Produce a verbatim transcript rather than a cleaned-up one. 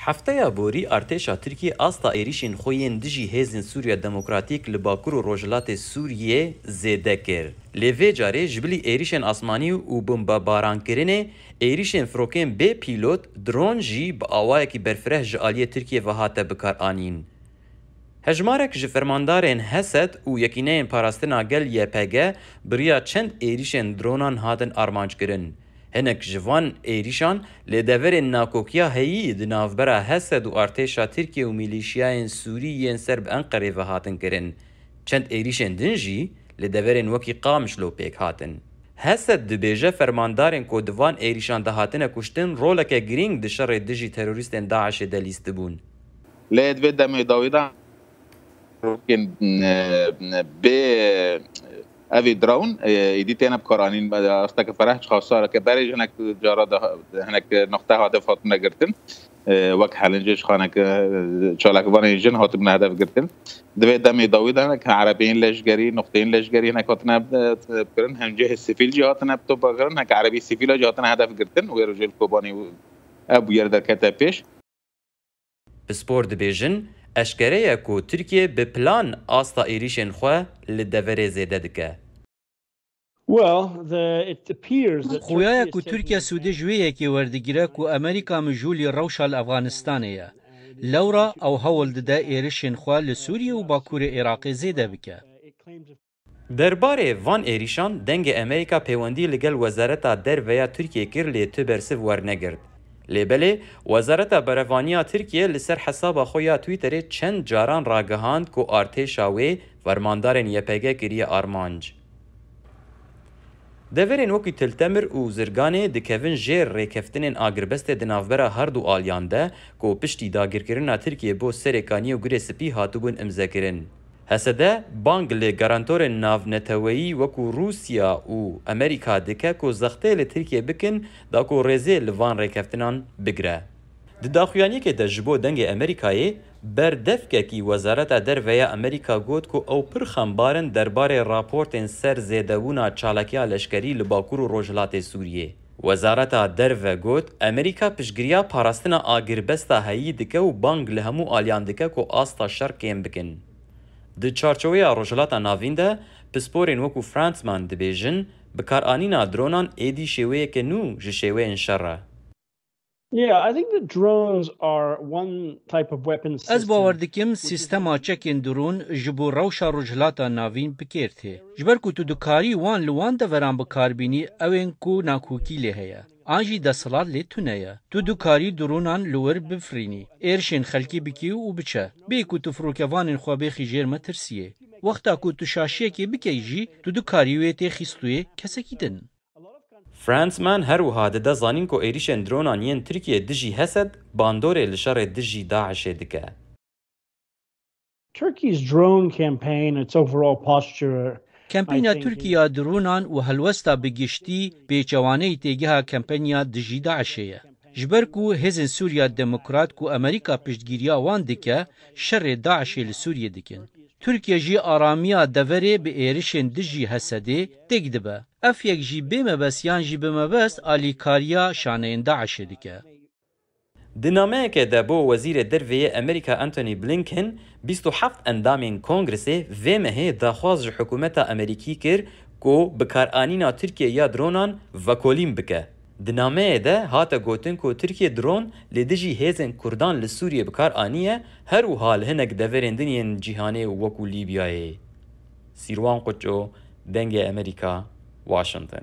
Hefteya borî artêşa Tirkiyê asta êrîşên xwe yên dijî hêzên Sûriya Demokratîk li Bakur û Rojhilatê Sûriyê zêde kir. Lê vê carê ji bilî êrîşên asmanî û bombebarankirinê, êrîşên firokên bê pîlot, dron jî bi awayekî berfireh ji aliyê Tirkiyê ve hate bikaranîn. Hejmarek ji fermandarên Hesed û Yekîneyên Parastina Gel Y P G bi riya çend êrîşên dronan hatin armanckirin. Hinek ji van êrîşan li deverên nakokiya heyî di navbera Hesed û artêşa Tirkiye û milîşiyayên Sûrî yên ser bi Enqerê ve hatin kirin. Çend êrîşên din jî li deverên wekî Qamişlo pêk hatin. Hesed dibêje fermandarên ku di van êrîşan de hatine kuştin roleke girîng di şerê dijî terorîstên DAIŞê de lîstibûn. Lê di vê demê dawî de rokên, e, bê evî drawin, e, êdî têne bikaranîn. Asteke fereh çiqasareke berê ji hinek cara de, hinek noqte hadef hatine girtin. E, wek Helincê ji xanek, e, çalakvanên jin hatibûne hedef girtin. Di vê demê dawî de hinek erebeyên leşgerî, noqteyên leşgerî hinek hatine, e, kirin. Hem cihê sivîl jî hatine topa kirin. Hinek erebî sivîla jî hatine hedef girtin. Wê rojê li Kobanê ev bûyer derkete pêş. Pispor dibêjin, eşkere ye ku Tirkiye bi plan asta êrîşên xwe li deverê zêde dike. Well, the, it appears that Xuya ye Turkey ku is Tirkiye taking sûdê ji wê yekê werdigire ku Amerîka mijûlî rewşa li Efxanistanê ye. Lewra ew hewl dide êrişên xwe li Sûriye û Bakurê Iraqê zêde bike. Derbarê van êrîşan Dengê Amerîka peywendî li gel Wezareta Derve ya Tirkiyê kir, lê tu bersiv wernegirt. Lê belê, Wezareta Berevaniya Tirkiye li ser hesaba xwe ya Twitterê çend caran ragihand ku artêşa wê fermandarên Y P G kiriye armanc. Deverên wekî Til Temir û Zirganê dikevin jêr rêkeftinên agirbestê di navbera her du aliyan de ku piştî dagirkirina Tirkiyê bo Serê Kaniyê û Girê Spî hatibûn imzekirin. H S D bang li garantorên navneteweyî wekû Rûsya û Amerîka dike ku zextê li Tirkiyê bikin da ku rêzê li van rêkeftinan bigire. Di daxuyaniyekê de ji bo Dengê Amerîkayê, berdevkekî Wezareta Derve ya Amerîka got ku ew pir xembar in derbarê raportên ser zêdebûna çalakiya leşkerî li Bakur û Rojhilatê Sûriyê. Wezareta Derve got, Amerîka piştgiriya parastina agirbesta heyî dike û bang li hemû aliyan dike ku asta şer kêm bikin. Di çarçoweya Rojhilata Navîn de, pisporên wekû Frantzman dibêjin, bikaranîna dronan êdî şêweyeke nû ji şêweyên şer e. Yeah, I think that drones are one type of weapon Ez system bawer dikim which is sîstema çekên drûn ji bo rewşa Rojhilata Navîn bi kêr tê. Ji ber ku tu dikarî wan li wan deveran bi kar bînî, ew ên ku nakokî lê heye, an jî desthilat lê tune ye. Tu dikarî drûnan li wir bifirînî, êrişên xelkê bikî û biçe. Bê ku tu firokevanên xwe bêxî jêr metirsiyê. Wexta ku tu şaşiyekê bikey jî, tu dikarî wê tê xîstûyê kesekî din. Frantzman her wiha dide zanîn ku êrîşên dronan yên Tirkiyê dijî Hesed bandorê li şerê dijî DAIŞê dike. Turkey's drone campaign, its overall posture, Kampanya I think, Tirkiye ya dronan û helwesta bi giştî pêçewaneyî têgeha kampanya dijî DAIŞê ye. Ji ber ku hêzên Sûriya Demokrat ku Amerîka piştgiriya wan dike, şerê DAIŞê li Sûriyê dikin. Tirkiye jî aramiya deverê bi êrişên dijî Hesedê têk dibe. Ev yek jî bê mebest yan jî bi mebest alîkariya şaneyên DAIŞê dike. Di nameyeke de bo Wezîrê Derve yê Amerîka Antony Blinken, bîst û heft endamên Kongresê vê mehê daxwaz ji hikûmeta Amerîkî kir ku bikaranîna Tirkiye ya dronan vekolîn bike. Di nameyê de hate gotin ku Tirkiye dron li dijî hêzên Kurdan li Sûriyê bi kar aniye, her wiha li hinek deverên din yên cîhanê wekû Lîbyayê. Sîrwan Quço, Dengê Amerîka, Washington.